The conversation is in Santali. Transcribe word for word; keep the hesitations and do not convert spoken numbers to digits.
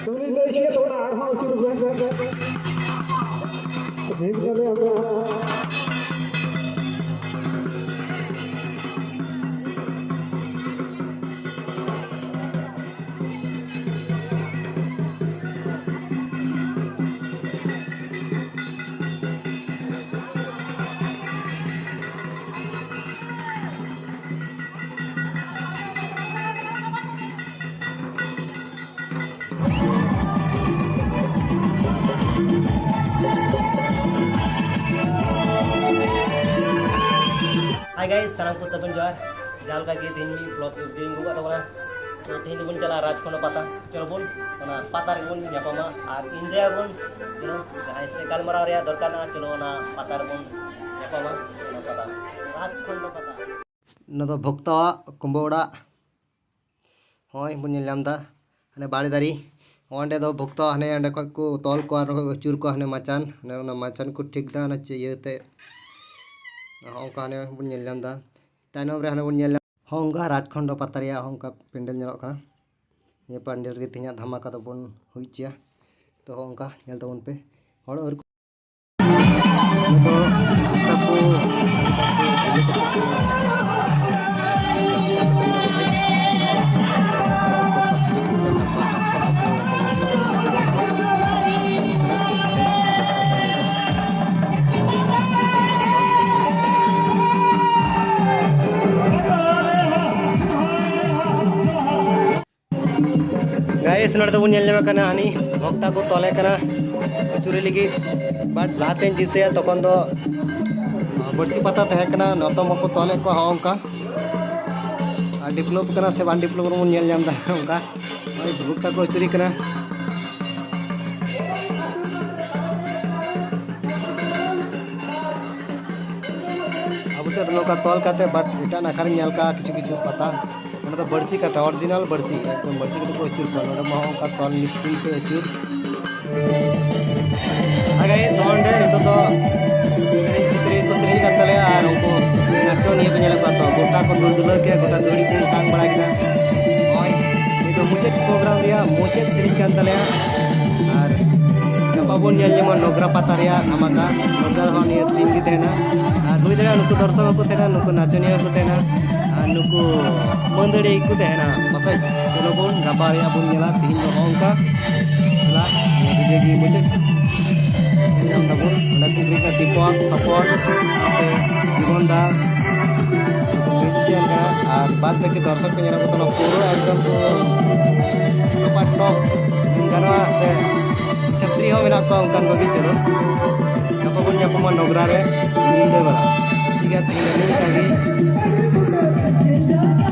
ᱩᱱᱤ ᱞᱟᱹᱭ ᱠᱮᱫ ᱛᱟᱵᱚᱱᱟ, ᱟᱨᱦᱚᱸ ᱟᱹᱪᱩᱨ ᱵᱮᱱ᱾ ᱡᱤᱵᱽ ᱠᱟᱱᱟᱭ ᱟᱵᱚ᱾ Hi guys, ᱥᱟᱱᱟᱢ ᱠᱚ ᱥᱟᱹᱜᱩᱱ ᱡᱚᱦᱟᱨ᱾ ᱡᱟᱦᱟᱸ ᱞᱮᱠᱟ ᱜᱮ ᱛᱮᱦᱮᱧ ᱢᱤᱫ vlog ᱤᱧ ᱟᱹᱜᱩ ᱟᱠᱟᱫ ᱛᱟᱵᱚᱱᱟ᱾ ᱛᱚ ᱛᱮᱦᱮᱧ ᱫᱚᱵᱚᱱ ᱪᱟᱞᱟᱜᱼᱟ ᱨᱟᱡᱽᱠᱷᱚᱸᱰ ᱯᱟᱛᱟ᱾ ᱪᱚᱞᱚ ᱵᱚᱱ ᱚᱱᱟ ᱯᱟᱛᱟ ᱨᱮᱜᱮ ᱵᱚᱱ ᱧᱟᱯᱟᱢᱟ ᱟᱨ enjoy ᱟᱵᱚᱱ᱾ ᱪᱚᱞᱚ, ᱡᱟᱦᱟᱸᱭ ᱥᱟᱛᱮ ᱜᱟᱞᱢᱟᱨᱟᱣ ᱨᱮᱭᱟᱜ ᱫᱚᱨᱠᱟᱨ ᱢᱮᱱᱟᱜᱼᱟ, ᱪᱚᱞᱚ ᱚᱱᱟ ᱯᱟᱛᱟ ᱨᱮᱵᱚᱱ ᱧᱟᱯᱟᱢᱟ᱾ ᱚᱱᱟ ᱯᱟᱛᱟ, ᱨᱟᱡᱽᱠᱷᱚᱸᱰ ᱯᱟᱛᱟ᱾ ᱱᱚᱣᱟ ᱫᱚ ᱵᱷᱚᱠᱛᱟᱣᱟᱜ ᱠᱩᱢᱵᱟᱹ ᱚᱲᱟᱜ᱾ ᱦᱚᱸᱜᱼᱚᱭ ᱵᱚᱱ ᱧᱮᱞ ᱧᱟᱢ ᱮᱫᱟ, ᱦᱟᱱᱮ ᱵᱟᱲᱮ ᱫᱟᱨᱮ᱾ ᱚᱸᱰᱮ ᱫᱚ ᱵᱷᱚᱠᱛᱚ ᱦᱟᱱᱮ ᱚᱸᱰᱮ ᱠᱷᱚᱡ ᱠᱚ ᱛᱚᱞ ᱠᱚᱣᱟ, ᱟᱨ ᱱᱚᱝᱠᱟ ᱠᱚ ᱟᱹᱪᱩᱨ ᱠᱚᱣᱟ, ᱦᱟᱱᱮ ᱢᱟᱪᱟᱱ, ᱦᱟᱱᱮ ᱚᱱᱟ ᱢᱟᱪᱟᱱ ᱠᱚ ᱴᱷᱤᱠ ᱫᱟ, ᱚᱱᱟ ᱪᱮᱫ ᱤᱭᱟᱹᱛᱮ, ᱦᱚᱸᱜᱼᱚ ᱚᱱᱠᱟ ᱦᱟᱱᱮ ᱵᱚᱱ ᱧᱮᱞ ᱧᱟᱢ ᱮᱫᱟ᱾ ᱛᱟᱭᱱᱚᱢ ᱨᱮ ᱦᱟᱱᱮ ᱵᱚᱱ ᱧᱮᱞ ᱧᱟᱢ, ᱦᱚᱸ ᱚᱱᱠᱟ ᱨᱟᱡᱽᱠᱷᱚᱸᱰ ᱯᱟᱛᱟ ᱨᱮᱭᱟᱜ ᱦᱚᱸ ᱚᱱᱠᱟ ᱯᱮᱱᱰᱮᱞ ᱧᱮᱞᱚᱜ ᱠᱟᱱᱟ᱾ ᱱᱤᱭᱟᱹ ᱯᱮᱱᱰᱮᱞ ᱨᱮᱜᱮ ᱛᱮᱦᱮᱧᱟᱜ ᱫᱷᱟᱢᱟᱠᱟ ᱫᱚᱵᱚᱱ ᱦᱩᱭ ᱦᱚᱪᱚᱭᱟ᱾ ᱛᱚ ᱦᱚᱸ ᱚᱱᱠᱟ ᱧᱮᱞ ᱛᱟᱵᱚᱱ ᱯᱮ, ᱦᱚᱲ ᱟᱹᱨ Guys, ᱱᱚᱰᱮ ᱫᱚᱵᱚᱱ ᱧᱮᱞ ᱧᱟᱢᱮ ᱠᱟᱱᱟ, ᱦᱟᱹᱱᱤ ᱵᱷᱚᱠᱛᱟ ᱠᱚ ᱛᱚᱞᱮ ᱠᱟᱱᱟ ᱟᱹᱪᱩᱨᱮ ᱞᱟᱹᱜᱤᱫ᱾ But ᱞᱟᱦᱟᱛᱮᱧ ᱫᱤᱥᱟᱹᱭᱟ, ᱛᱚᱠᱷᱚᱱ ᱫᱚ ᱵᱟᱹᱲᱥᱤ ᱯᱟᱛᱟ ᱛᱟᱦᱮᱸ ᱠᱟᱱᱟ, ᱱᱤᱛᱚᱝ ᱦᱚᱸᱠᱚ ᱛᱚᱞᱮᱫ ᱠᱚᱣᱟ ᱦᱚᱸ ᱚᱱᱠᱟ᱾ ᱟᱨ develop ᱠᱟᱱᱟ ᱥᱮ ᱵᱟᱝ develop ᱠᱟᱱᱟ ᱵᱚᱱ ᱧᱮᱞ ᱧᱟᱢ ᱮᱫᱟ ᱚᱱᱠᱟ᱾ ᱱᱚᱜᱼᱚᱭ ᱵᱷᱚᱠᱛᱟ ᱠᱚ ᱟᱹᱪᱩᱨᱮ ᱠᱟᱱᱟ᱾ ᱟᱵᱚ ᱥᱮᱫ ᱱᱚᱝᱠᱟ ᱛᱚᱞ ᱠᱟᱛᱮ, but ᱮᱴᱟᱜ ᱱᱟᱠᱷᱟ ᱨᱤᱧ ᱧᱮᱞ ᱠᱟᱜᱼᱟ ᱠᱤᱪᱷᱩ ᱠᱤᱪᱷᱩ ᱯᱟᱛᱟ, ᱚᱸᱰᱮ ᱫᱚ ᱵᱟᱹᱲᱥᱤ ᱠᱟᱛᱮ, original ᱵᱟᱹᱲᱥᱤ, ᱮᱠᱫᱚᱢ ᱵᱟᱹᱲᱥᱤ ᱠᱟᱛᱮ ᱠᱚ ᱟᱹᱪᱩᱨ ᱠᱚᱣᱟ᱾ ᱱᱚᱰᱮ ᱢᱟ ᱚᱱᱠᱟ ᱛᱚᱞ ᱢᱮᱥᱤᱱ ᱛᱮ ᱟᱹᱪᱩᱨ᱾ ᱟᱨ guys, ᱱᱚᱰᱮ ᱱᱤᱛᱚᱜ ᱫᱚ ᱥᱮᱨᱮᱧ ᱥᱤᱠᱟᱹᱨᱤᱭᱟᱹ ᱠᱚ ᱥᱮᱨᱮᱧ ᱠᱟᱱ ᱛᱟᱞᱮᱭᱟ ᱟᱨ ᱩᱱᱠᱩ ᱱᱟᱪᱚᱱᱤᱭᱟᱹ ᱯᱮ ᱧᱮᱞᱮᱫ ᱠᱚᱣᱟ ᱛᱚ, ᱜᱚᱴᱟ ᱠᱚ ᱫᱩᱞ ᱫᱩᱞᱟᱹᱣ ᱠᱮᱫᱟ, ᱜᱚᱴᱟ ᱫᱟᱹᱣᱲᱤ ᱠᱚ ᱚᱴᱟᱝ ᱵᱟᱲᱟ ᱠᱮᱫᱟ᱾ ᱱᱚᱜᱼᱚᱭ ᱱᱤᱛᱚᱜ ᱢᱩᱪᱟᱹᱫ program ᱨᱮᱭᱟᱜ ᱢᱩᱪᱟᱹᱫ ᱥᱮᱨᱮᱧ ᱠᱟᱱ ᱛᱟᱞᱮᱭᱟ᱾ ᱟᱨ ᱜᱟᱯᱟ ᱵᱚᱱ ᱧᱮᱞ ᱧᱟᱢᱟ ᱱᱚᱜᱽᱨᱟ ᱯᱟᱛᱟ ᱨᱮᱭᱟᱜ ᱫᱷᱟᱢᱟᱠᱟ᱾ ᱱᱚᱜᱽᱨᱟ ᱨᱮᱦᱚᱸ ᱱᱤᱭᱟᱹ ᱥᱮᱨᱮᱧ ᱜᱮ ᱛᱟᱦᱮᱱᱟ᱾ ᱟᱨ ᱦᱩᱭ ᱫᱟᱲᱮᱭᱟᱜᱼᱟ ᱱᱩᱠᱩ ᱫᱚᱨᱥᱚᱠ ᱦᱚᱸᱠᱚ ᱛᱟᱦᱮᱱᱟ, ᱱᱩᱠᱩ ᱱᱟᱪᱚᱱᱤᱭᱟᱹ ᱦᱚᱸᱠᱚ ᱛᱟᱦᱮᱱᱟ, ᱟᱨ ᱱᱩᱠᱩ ᱢᱟᱹᱫᱟᱹᱲᱤᱭᱟᱹ ᱜᱮᱠᱚ ᱛᱟᱦᱮᱱᱟ ᱯᱟᱥᱮᱡ᱾ ᱪᱚᱞᱚ ᱵᱚᱱ ᱜᱟᱯᱟ ᱨᱮᱭᱟᱜ ᱵᱚᱱ ᱧᱮᱞᱟ᱾ ᱛᱮᱦᱮᱧ ᱫᱚ ᱱᱚᱜᱼᱚ ᱱᱚᱝᱠᱟ᱾ ᱪᱟᱞᱟᱜ ᱱᱤᱭᱟᱹ video ᱜᱮ ᱢᱩᱪᱟᱹᱫ᱾ ᱧᱮᱞ ᱧᱟᱢ ᱫᱟᱵᱚᱱ ᱚᱸᱰᱮ ᱠᱚ ᱦᱩᱭ ᱠᱟᱱᱟ ᱫᱤᱯᱚᱠ, ᱥᱚᱯᱚᱱ, ᱥᱟᱶᱛᱮ ᱡᱤᱵᱚᱱ ᱫᱟ, musician ᱠᱟᱱᱟ, ᱟᱨ ᱵᱟᱫ ᱵᱟᱹᱠᱤ ᱫᱚᱨᱥᱚᱠ ᱠᱚ ᱧᱮᱞᱚᱜ ᱠᱟᱱᱟ ᱯᱩᱨᱟᱹ ᱮᱠᱫᱚᱢ ᱠᱚ ᱴᱚᱯᱟᱴᱚᱯ ᱢᱮᱱ ᱜᱟᱱᱚᱜᱼᱟ, ᱥᱮ ᱪᱷᱟᱹᱯᱨᱤ ᱦᱚᱸ ᱢᱮᱱᱟᱜ ᱠᱚᱣᱟ ᱚᱱᱠᱟᱱ ᱠᱚᱜᱮ᱾ ᱪᱚᱞᱚ ᱜᱟᱯᱟ ᱵᱚᱱ ᱧᱟᱯᱟᱢᱟ ᱱᱚᱜᱽᱨᱟ ᱨᱮ ᱧᱤᱫᱟᱹ ᱵᱮᱲᱟ᱾ ᱴᱷᱤᱠ ᱜᱮᱭᱟ, ᱛᱮᱦᱮᱧ ᱫᱚ ᱱᱤᱝᱠᱟ ᱜᱮ᱾